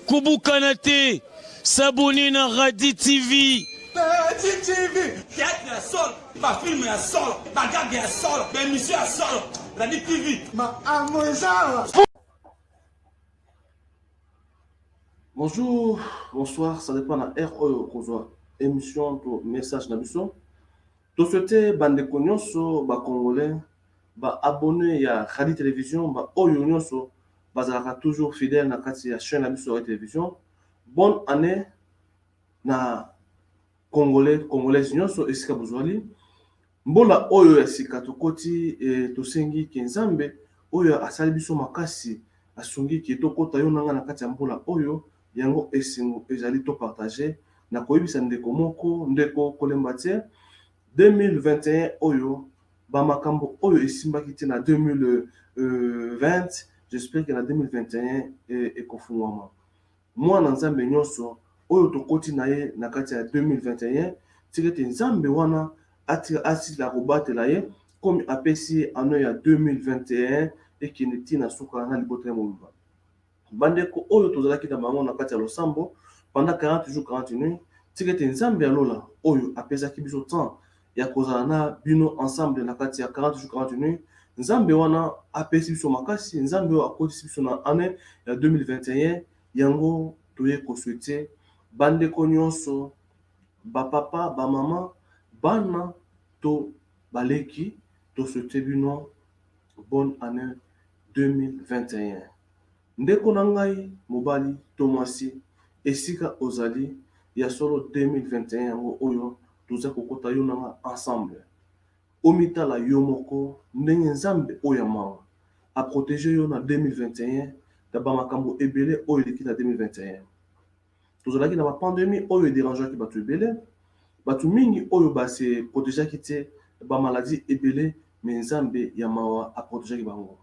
Kobukana te, s'abonner na Radi TV. Radi TV, théâtre ya solo, ba film ya solo, ba gag ya solo, ba émission ya solo. Radi TV, makambo eza. Bonjour, bonsoir, ça dépend na heure oyo okozwa émission to message na biso. To souhaite bandeko nyonso ba congolais, ba abonné ya Radi Télévision, ba oyo nyonso bazalaka toujours fidèle na kati ya chaîne na biso ya télévision. Bonne année na congolais, congolaise nyonso esika bozwali. Mbola oyo ya sika tokoti e, tosengi ke Nzambe oyo asali biso makasi asungi ke tokota yo na nga na kati ya mbola oyo, yango esengo ezali to partager na koyebisa ndeko moko, ndeko kolemba te, 2021 oyo ba makambo oyo esimbaki te na 2020, j'espère que na 2021 ekofungwama. Mwana Nzambe nyonso oyo tokoti na ye na kati ya 2021, tika ete Nzambe wana asila kobatela ye komi apesi ye ano ya 2021 ekende ti na suka na libota ya mobimba. Bandeko oyo tozalaki na bango na kati ya losambo pendant 40 jours 40 nuits, tika ete Nzambe ya lola oyo apesaki biso temps ya kozala na bino ensemble na kati ya 40 jours 40 nuits, Nzambe wana apesi biso makasi, Nzambe oyo akotisi biso na année ya 2021, yango toye kosouhaiter bandeko nyonso, ba papa, ba mama, bana to baleki, tosouhaiter bino bonne année 2021. Ndeko na ngai mobali to mwasi, esika ozali, ya solo 2021 yango oyo toza kokota yo na nga ensemble. Omitala yo moko ndenge Nzambe oyo ya mawa a protéger yo na 2021 na ba makambo ebele oyo eleki na 2021. Tozalaki na ba pandémie oyo ederangeaki bato ebele, bato mingi oyo ba se protégeaki te, ba maladie ebele, mais Nzambe ya mawa a protégeaki bango.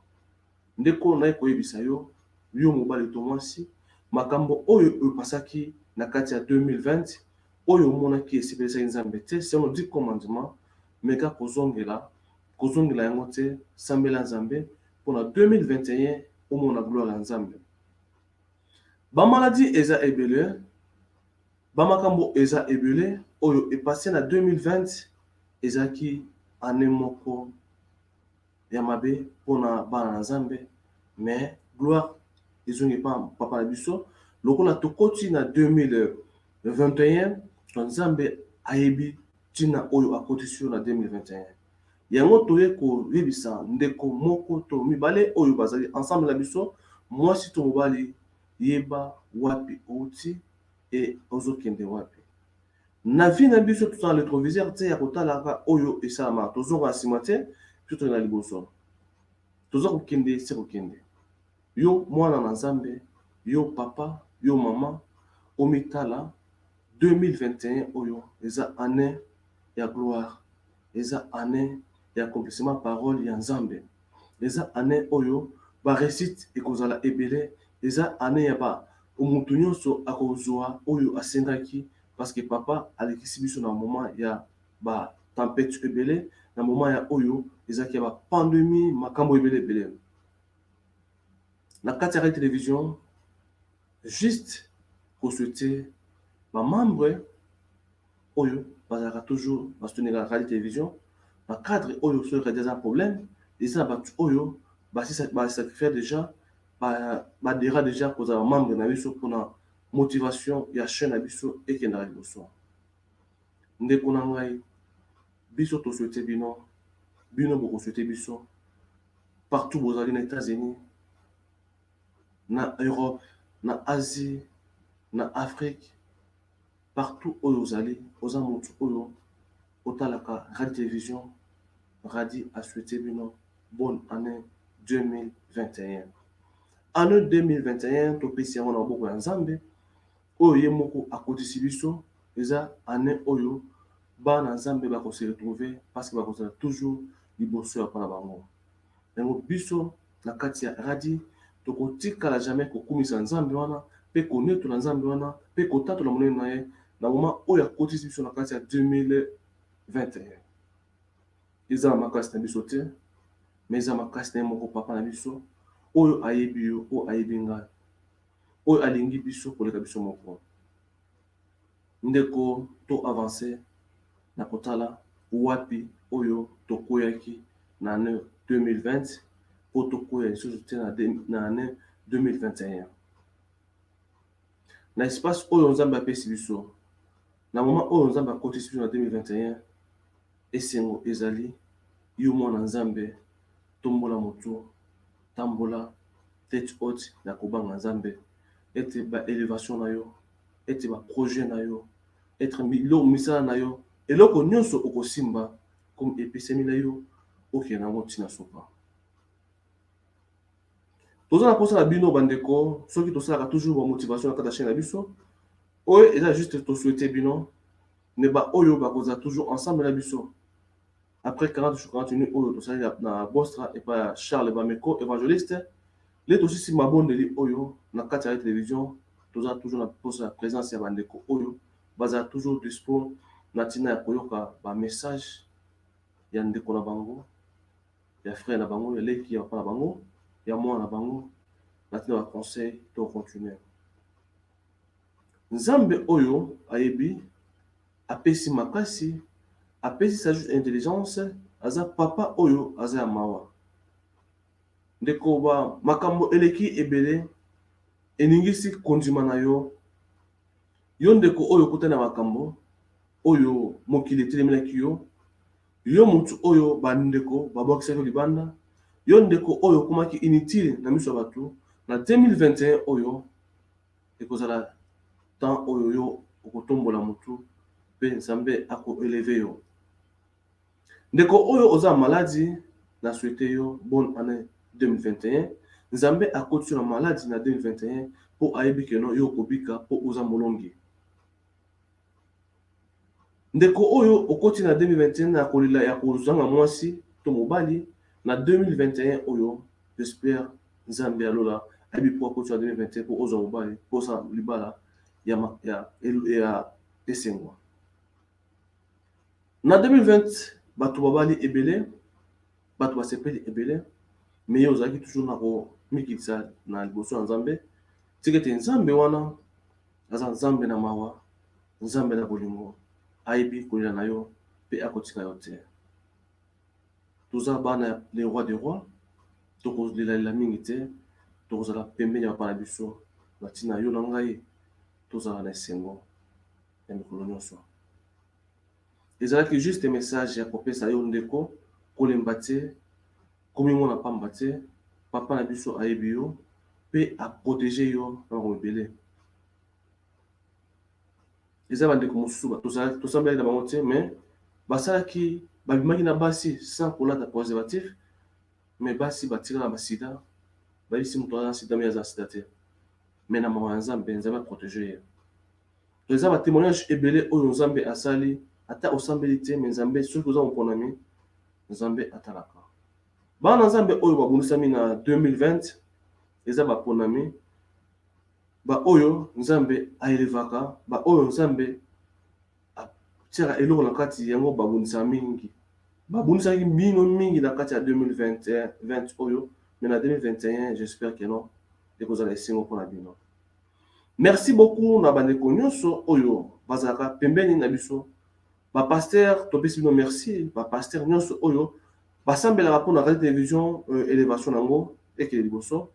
Ndeko naye koyebisa yo, yo mobali to mwasi, makambo oyo epasaki na kati ya 2020 oyo omonaki esepelisaki Nzambe te selon 10 commandements, meka kozongela kozongela yango te, sambela Nzambe mpona 2021 omona gloire ya Nzambe. Ba maladie eza ebele, ba makambo eza ebele oyo epase na 2020, ezalaki année moko ya mabe mpona bana na Nzambe, mais gloire ezongi epa papa na biso lokola tokoti na 2021, to Nzambe ayebi ntina oyo akotisi yo na 2021. Yango toye koyebisa ndeko moko to mibale oyo bazali ensemble na biso, mwasi to mobali, yeba wapi outi e ozokende wapi. Na vie na biso tozala rétroviseur te ya kotalaka oyo esalamaka, tozonga na nsima te, biso tokende na liboso, toza kokende se kokende. Yo mwana na Nzambe, yo papa, yo mama, omitala 2021 oyo eza année ya gloire, eza année ya accomplissement parole ya Nzambe, eza année oyo ba réussite ekozala ebele, eza année ya ba motu nyonso akozwa oyo asengaki, parce que papa alekisi biso na moment ya ba tempête ebele, na moment ya oyo ezalaki ya ba pandémie, makambo ebele ebele. Na kati ya télévision, juste kosouhaiter ba membre oyo bazalaka toujours basoutenir radio télévision na cadre oyo soki radio eza problème, eza na bato oyo basacrifier déjà, badera déjà kozala membre na biso mpona motivation ya chaîne na biso ekendaka liboso. Ndeko na ngai, biso tosouhaite bino, bino bokosouhaite biso partout bozali, na États-Unis, na Europe, na Asie, na Afrique, partout oyo ozali, oza motu oyo otalaka radio télévision, Radi asouhaite bino bonne année 2021. Année 2021 topesi yango na maboko ya Nzambe oyo ye moko akotisi biso. Eza année oyo bana Nzambe bakose retrouver parce que bakozala toujours liboso ya mpona bango. Yango biso na kati ya Radi tokotikala jamais kokumisa Nzambe wana mpe konetola Nzambe wana mpe kotatola monene na ye na moment oyo akotisi biso na kati ya 2021. Eza na makasi na biso te, mais eza makasi na ye moko papa na biso. Oyo ayebi yo, oyo ayebi ngai, oyo alingi biso koleka biso moko. Ndeko, to avancer na kotala wapi oyo tokweyaki na annee 2020 mpo tokweya lisusu te na annee 2021. Na espace oyo Nzambe apesi biso, na moment oyo Nzambe akotisi biso na 2021, esengo ezali yo mwana Nzambe, tombola motu, tambola tete haute na kobanga Nzambe, ete ba elevation na yo, ete ba projet na yo, etre misala na yo, eloko nyonso okosimba comme epesami na yo, okende yango ntina suka. Toza na mposa na bino bandeko, soki tosalaka toujours ba motivation na kati ya chaîne na biso, oyo eza juste tosouhaite bino ne ba oyo bakozala toujours ensemble na biso après 40 jours 40 nuits oyo tosali na Bostra epai ya Charles Bameko évangéliste. Le tosisi mabondeli oyo na kati ya télévision, toza toujours na mposa ya présence ya bandeko oyo bazala toujours dispo na ntina ya koyoka ba message ya ndeko na bango, ya frère na bango, ya leki ya papa na bango, ya mwana na bango, na ntina ba conseil. To continue. Nzambe oyo ayebi, apesi makasi, apesi sagesse, intelligence, aza papa oyo aza ya mawa. Ndeko, ba makambo eleki ebele eningisi kondima na yo. Yo ndeko oyo okutani na makambo oyo mokili etelemelaki yo, yo motu oyo bandeko babwakisaki yo libanda, yo ndeko oyo okomaki inutile na miso ya bato, na 2021 oyo ekozala temps oyo yo okotombola motu mpe Nzambe akoélever yo. Ndeko oyo oza maladi, na souhaite yo bonne année 2021. Nzambe akoti yo na maladi na 2021 mpo ayebi que yo okobika mpo oza molongi. Ndeko oyo okoti na 2021 na kolela ya kozanga mwasi to mobali, na 2021 oyo, j'espère Nzambe ya lola ayebi mpo akoti na 2021 mpo ozwa mobali, mpo osala libala ya esengo. Na 2020 bato babali ebele, bato basepeli ebele, mais ye ozalaki toujours na komikitisa na liboso ya Nzambe. Tika ete Nzambe wana aza Nzambe na mawa, Nzambe na bolingo, ayebi kolela na yo mpe akotika yo te. Toza bana ya le roi de roi, tokolelalela mingi te, tokozala pembeni ya papa na biso na ntina yo na ngai tozala na esengo ya mikolo nyonso. Ezalaki juste message ya kopesa yo ndeko, kolemba te, komimona pamba te. Papa na biso ayebi yo mpe aprotéger yo na makambo ebele. Eza bandeko mosusu tosambelaki na bango te, mais basalaki, babimaki na basi sans kolata préservatif, mais basi batika na basida, bayebisi moto aza na sida, mais aza na sida te. Mais na mawa ya Nzambe, Nzambe aprotéger ye. To eza batémoignage ebele oyo Nzambe asali. Ata osambeli te, mais Nzambe, soki oza moponami, Nzambe atalaka. Bana Nzambe oyo babundisami na 2020 eza baponami, baoyo Nzambe aelevaka, baoyo Nzambe atiaka eloko na kati yango. Babundisaka mingi, babundisaki bino mingi na kati ya 2020 oyo, mais na 2021 j'espère que non, ekozala esengo mpona bino. Merci beaucoup na bandeko nyonso oyo bazalaka pembeni na biso. Bapasteur, topesi bino merci. Bapasteur nyonso oyo basambelaka mpona radio télévision, élévation nango ekele liboso.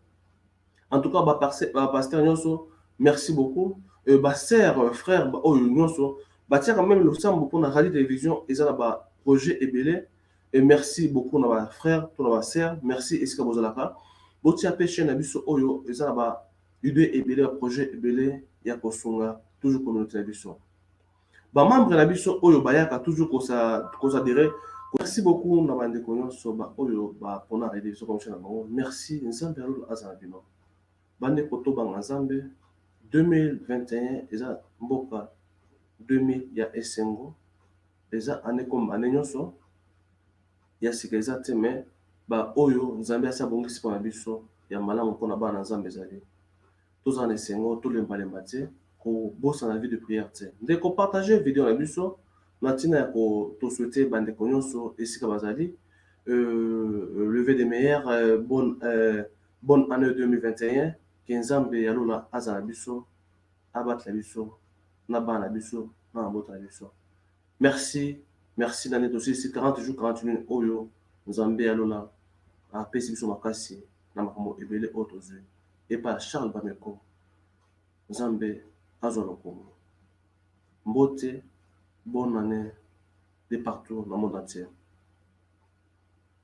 En tout cas, bapasteur nyonso, merci beaucoup. Basœur, frère oyo nyonso batiaka même losambo mpona radio télévision, eza na baprojet ebele, et merci beaucoup na bafrère to na basœur. Merci esika bozalaka, botia mpe chaîne na biso oyo eza na ba idée ebele, baprojet ebele ya kosunga toujours communauté na biso. Bamembre na biso oyo bayaka toujours koadhérer, merci beaucoup na bandeko nyonso baoyo bapona radio biso comme chaîne na bango. Merci, Nzambe ya lola aza na bino. Bandeko, tobanga Nzambe. 2021 eza mboka 2000 ya esengo, eza année comme année nyonso ya sika eza te, mais baoyo Nzambe asi abongisi mpona biso ya malamu mpona bana na Nzambe ezali. Tozala na esengo, tolembalemba te, kobosana vie de prière te. Ndeko, partage video na biso na ntina ya tosouhaite bandeko nyonso esika bazali lever des meilleurs bonne. Bonne année 2021. Ke Nzambe ya lola azala biso, abatela biso na bana na biso na mabota na biso. Merci, merci na nde tosilisi 40 jours 40 minutes oyo Nzambe ya lola apesi biso makasi na makambo ebele oyo tozwi epai ya Charles Bameko. Nzambe azwa lokumu. Mbote, bonne année de partout dans le monde entier.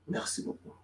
Merci beaucoup.